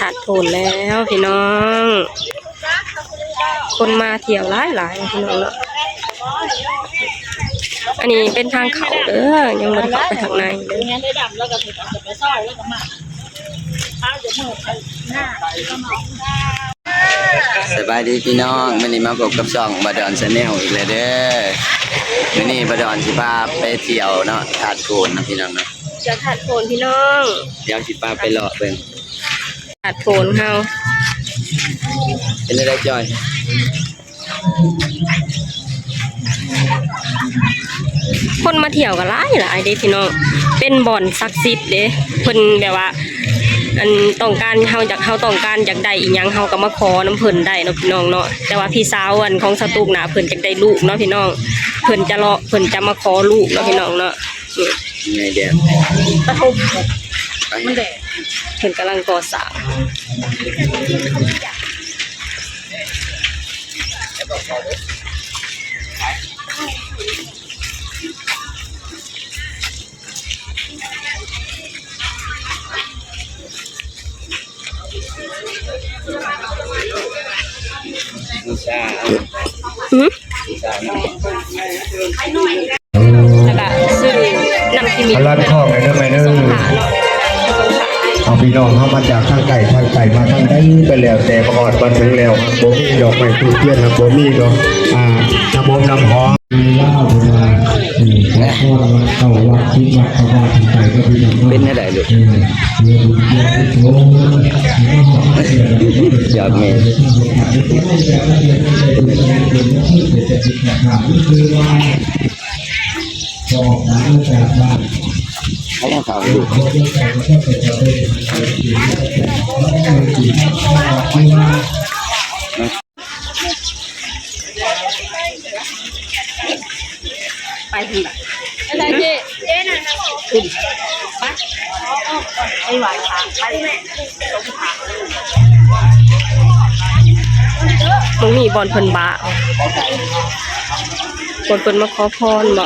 ທາດໂພນແລ້ວພີ່ນ້ອງ ຄົນມາທ່ຽວຫຼາຍໆ ພີ່ນ້ອງເນາະ. ອັນນີ້ເປັນທາງເຂົ້າເດີ ຍັງບໍ່ໄດ້ເຂົ້າໄປທາງໃນເດີ. ສະບາຍດີພີ່ນ້ອງ ມື້ນີ້ມາພົບກັບຊ່ອງບ່າວດອນ Channel ອີກແລ້ວເດີ. ມື້ນີ້ບ່າວດອນຊິພາໄປທ່ຽວເນາະ ທາດໂພນເນາະພີ່ນ້ອງເນາະ. ຈະທາດໂພນພີ່ນ້ອງ ດຽວຊິພາໄປເລາະເບິ່ງທາດໂພນເຮົາ. ເປັນຈັ່ງໃດຈ້ອຍ? ຄົນມາທ່ຽວກໍຫຼາຍຫຼາຍເດ້ພີ່ນ້ອງ ເປັນບ່ອນສັກສິດເດ້. ເພິ່ນແບບວ່າ ອັນ ຕ້ອງການ ເຮົາຢາກ ເຮົາຕ້ອງການຢາກໄດ້ອີ່ຫຍັງ ເຮົາກໍມາຂໍນຳເພິ່ນໄດ້ເນາະພີ່ນ້ອງເນາະ. ແຕ່ວ່າພີ່ສາວ ອັນ ຂອງສະຕູກນະ ເພິ່ນຢາກໄດ້ລູກເນາະພີ່ນ້ອງ ເພິ່ນຈະເລາະ ເພິ່ນຈະມາຂໍລູກເນາະພີ່ນ້ອງເນາະ. ນີ້ ໄງແດດ ປະທົບ ມັນແດດ ເພິ່ນກຳລັງກໍ່ສ້າງ. ຫື? ແລ້ວກະຊື້ນ້ຳທີ່ມີ ລັດຄອງໃຫ້ເດີແມ່ເດີ. ເອົາ ພີ່ນ້ອງເຮົາມາຈາກທາງໄກ ທາງໄກມາທາງໃດກໍແລ້ວແຕ່ ມາຮອດມາເຖິງແລ້ວ ບໍ່ມີດອກໄມ້ທູບທຽນ ບໍ່ມີດອກ ອ່າ ນ້ຳອົບນ້ຳຫອມ. ລາວເພິ່ນວ່າ ເອີ ຂໍພອນວັດເກົ້າວັດ ສິບວັດ ເຂົ້າມາທາງໃດກໍພີ່ນ້ອງເນາະ. ເປັນແນວໃດລູກ? ເອີ ເລື່ອງບຸນເລື່ອງກຸສົນ ຍອດແມ່ ໄປພຸ້ນລະ ໄປທາງເຈ ເຈນັ້ນນະ ພຸ້ນ ໄປ ໄປໄຫວ້ພະ ໄປ ມັນມີບ່ອນເພິ່ນບາ ບ່ອນເພິ່ນມາຂໍພອນບໍ?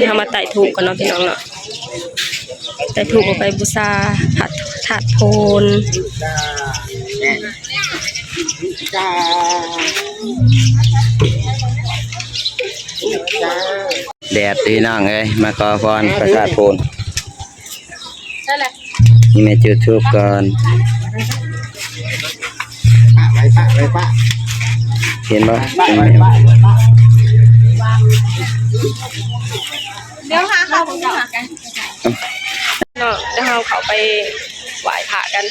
ເຮົາມາໄຕ້ທູບກ່ອນເນາະ ພີ່ນ້ອງເນາະ. ໄຕ້ທູບເອົາໄປບູຊາພະທາດໂພນ. ແດດ ພີ່ນ້ອງເອີຍ ມາຂໍພອນພະທາດໂພນ. ນີ້ແມ່ ຈຸດທູບກ່ອນ ເຫັນບໍ່? ດຽວຫາເຂົ້າໄປຫາກັນເນາະ ດຽວເຮົາເຂົ້າໄປໄຫວ້ພະກັນ.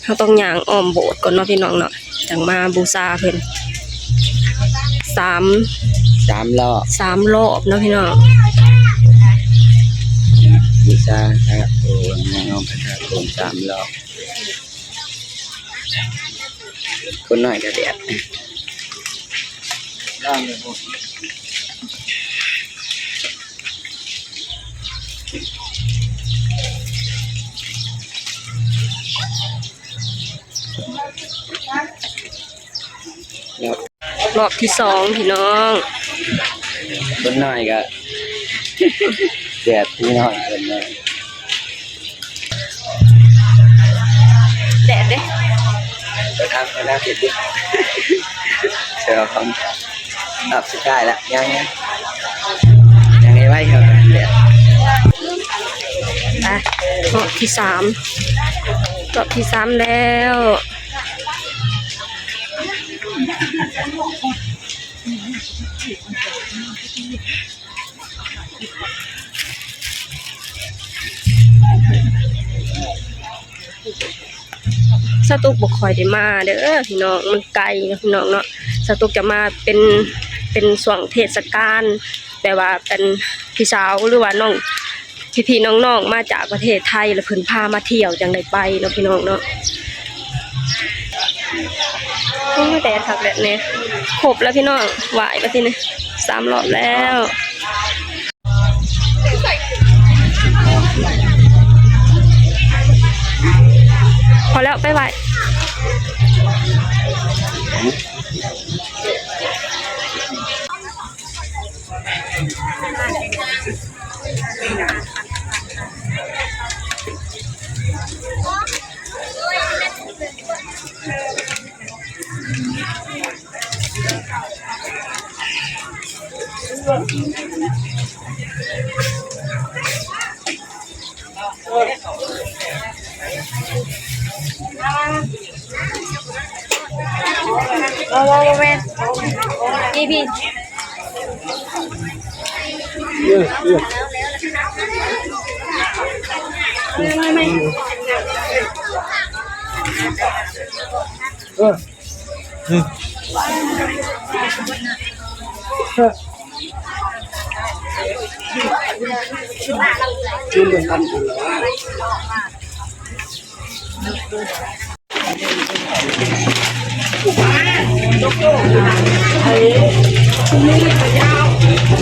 ເຮົາຕ້ອງຍ່າງອ້ອມໂບດກ່ອນເນາະ ພີ່ນ້ອງເນາະ ຈັ່ງມາບູຊາເພິ່ນ ສາມ ສາມລອບ ສາມລອບເນາະ ພີ່ນ້ອງ. ບູຊາພະໂພນ ຍ່າງອ້ອມພະທາດໂພນສາມລອບ. ຄົນນ້ອຍກະແດດ. ລອບທີສອງ ພີ່ນ້ອງ. ຄົນນ້ອຍກະແດດ ພີ່ນ້ອງ ຄົນນ້ອຍ. ແດດເດ້ ໄປທາງ ໄປທາງເຂດເດ້ ເສື້ອຂອງ ຮອບສຸດທ້າຍລະ ຍັງ ຍັງ ຍັງໄວໆ ເຮົາແດດ. ໄປ ຮອບທີສາມ ຮອບທີສາມແລ້ວ. ສາວຕຸກບໍ່ຄ່ອຍໄດ້ມາເດີພີ່ນ້ອງ ມັນໄກເນາະພີ່ນ້ອງເນາະ. ສາວຕຸກຈະມາເປັນ ເປັນຊ່ວງເທດສະການ ແບບວ່າ ອັນ ພີ່ສາວ ຫຼືວ່ານ້ອງ ພີ່ໆ ນ້ອງໆ ມາຈາກປະເທດໄທ ແລ້ວເພິ່ນພາມາທ່ຽວ ຈັ່ງໄດ້ໄປເນາະພີ່ນ້ອງເນາະ. ໂອ້ຍ ແດດຄັກແດດແນ່. ຄົບແລ້ວພີ່ນ້ອງ ໄຫວ້ບັດທີນີ້ ສາມ ຮອບແລ້ວ. ພໍແລ້ວ ໄປໄຫວ້.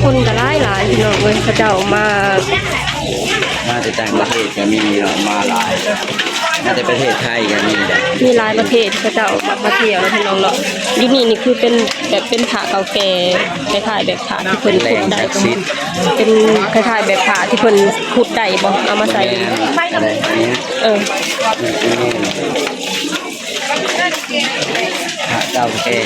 ຄົນກໍຫຼາຍໆ ພີ່ນ້ອງເອີຍ ເຂົາເຈົ້າມາ ມາແຕ່ຕ່າງປະເທດກໍມີເນາະ ມາຫຼາຍ ມາແຕ່ປະເທດໄທກໍມີ ມີຫຼາຍປະເທດ ເຂົາເຈົ້າມາທ່ຽວເນາະ ພີ່ນ້ອງເນາະ. ຢູ່ນີ້ນີ້ຄືເປັນແບບເປັນພະເກົ່າແກ່ ຄ້າຍໆແບບພະທີ່ເພິ່ນຂຸດໄດ້ ເປັນຄ້າຍໆແບບພະທີ່ເພິ່ນຂຸດໄດ້ບໍ່ ເອົາມາໃສ່ ແມ່ນ ອັນໃດ ອັນນີ້ ເອີ ພະເກົ່າແກ່.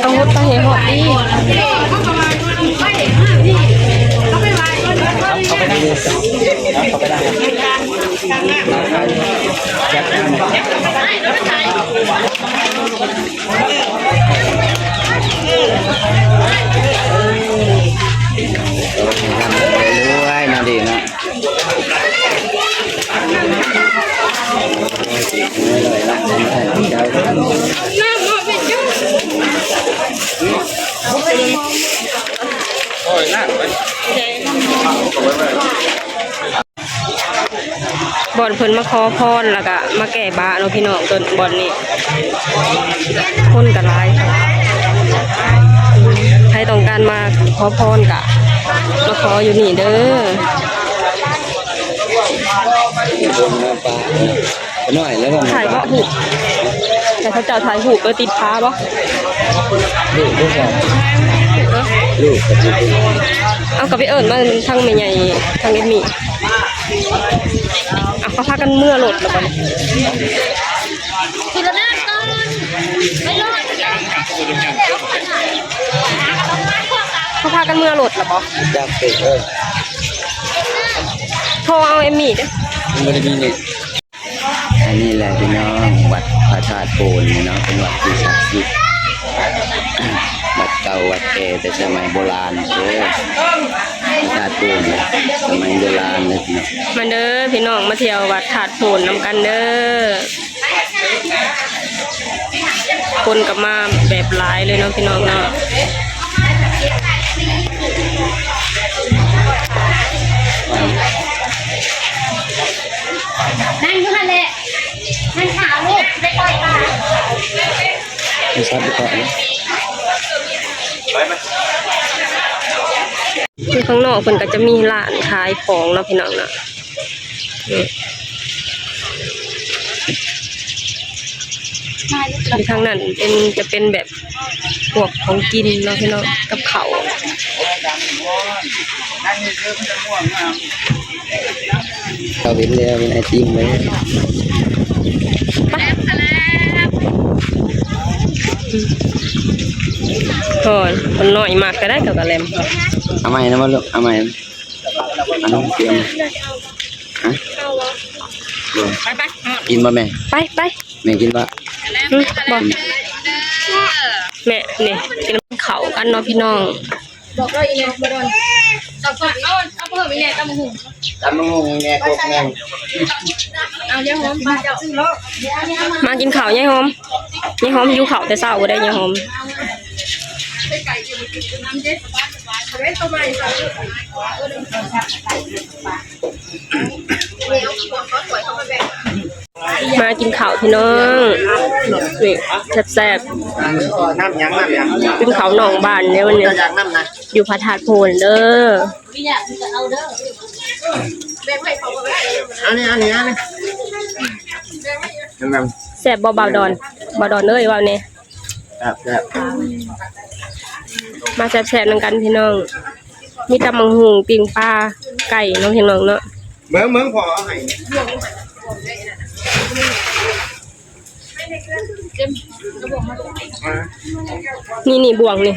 ເອົາຫົດໄປໃຫ້ຮອດນີ້. ເອົາເຂົ້າໄປໃນ ເອົາເຂົ້າໄປໃນ ເອົາໄປ ຈັດງານ ໂອ້ຍ ຮ່ຳລວຍເນາະ ດີເນາະ. ໂອ້ຍ ນານໄປ ບ່ອນເພິ່ນມາຂໍພອນ ແລ້ວກະມາແກ້ບາເນາະພີ່ນ້ອງ ຕົ້ນບ່ອນນີ້ ຄົນກໍຫຼາຍ. ໃຜຕ້ອງການມາຂໍພອນກະມາຂໍຢູ່ນີ້ເດີ. ເບິ່ງມາປາ ນ້ອຍແລ້ວ ຖ່າຍເບາະຮູບ ໃຫ້ເຂົາເຈົ້າຖ່າຍຮູບ ເອີ ຕິດຝາບໍ່? ເອົາ ກໍໄປເອີ້ນມາທາງແມ່ໃຫຍ່ ທາງເອມມີ່. ເອົາ ເຂົາພາກັນເມືອລົດແລ້ວບັດນີ້ ເຂົາພາກັນເມືອລົດແລ້ວບໍ່? ຈັກເປັນ ເອີ ໂທເອົາເອມມີ່ເດີ້ ມັນບໍ່ໄດ້ມີເນັດ. ອັນນີ້ແຫຼະພີ່ນ້ອງ ວັດພະທາດໂພນນີ້ເນາະ ເປັນວັດທີ່ສັກສິດ ວັດເກົ່າວັດແກ່ແຕ່ສະໄໝໂບລານເດີ ພະທາດໂພນສະໄໝໂບລານເລີຍພີ່ນ້ອງ. ມາເດີພີ່ນ້ອງ ມາທ່ຽວວັດທາດໂພນນຳກັນເດີ. ຄົນກໍມາແບບຫຼາຍເລີຍເນາະພີ່ນ້ອງເນາະ. ນັ່ງຢູ່ຫັ້ນແຫຼະ ນັ່ງຖ້າລູກໄປປ່ອຍປາ ຢູ່ຂ້າງນອກເພິ່ນກໍຈະມີຮ້ານຂາຍຂອງເນາະພີ່ນ້ອງເນາະ. ຢູ່ທາງນັ້ນເປັນ ຈະເປັນແບບພວກຂອງກິນເນາະພີ່ນ້ອງ ກັບເຂົ້າ. ເຂົາເຫັນແລ້ວ ເປັນໄອຕິມເລີຍ ໄປ. ໂອ້ຍ ຄົນນ້ອຍມັກກໍໄດ້ ເຂົາກໍແລ່ນ. ເອົາໃໝ່ນະບໍ່ລູກ ເອົາໃໝ່ ອັນນັ້ນເຕຍມ ຮະ ບໍ່ ໄປໆ ກິນບໍ່ແມ່? ໄປໆ ແມ່ກິນບໍ່? ຫຶ ບໍ່ ແມ່ນີ້ ກິນເຂົ້າກັນເນາະພີ່ນ້ອງ. ບອກເລີຍອີແມ່ບໍ່ໂດນ ເອົາ ເອົາເພີ່ມອີແມ່ ຕຳບັກຫຸ່ງ ຕຳບັກຫຸ່ງແມ່ກົກໜຶ່ງ ເອົາ ຍາຍຫອມ ມາກິນເຂົ້າຍາຍຫອມ. ຍາຍຫອມຫິວເຂົ້າແຕ່ເຊົ້າບໍ່ໄດ້ຍາຍຫອມ. ມາກິນເຂົ້າພີ່ນ້ອງ ນີ້ແຊບໆ. ນ້ຳຫຍັງ ນ້ຳຫຍັງ? ກິນເຂົ້ານອກບ້ານເດ້ມື້ນີ້ ຢາກນ້ຳນະ ຢູ່ພະທາດໂພນເດີ. ອັນນີ້ ອັນນີ້ ອັນນີ້ ແຊບບໍ່ບ່າວດອນ? ບ່າວດອນເອີຍ ເວົ້າແດ່. ແຊບ ແຊບ ມາແຊບໆນຳກັນພີ່ນ້ອງ. ມີຕຳບັກຫຸ່ງ ປີ້ງປາ ໄກ່ເນາະພີ່ນ້ອງເນາະ. ເບິ່ງ ເບິ່ງ ພໍ່ເອົາໃຫ້ ນີ້ ນີ້ບ່ວງນີ້.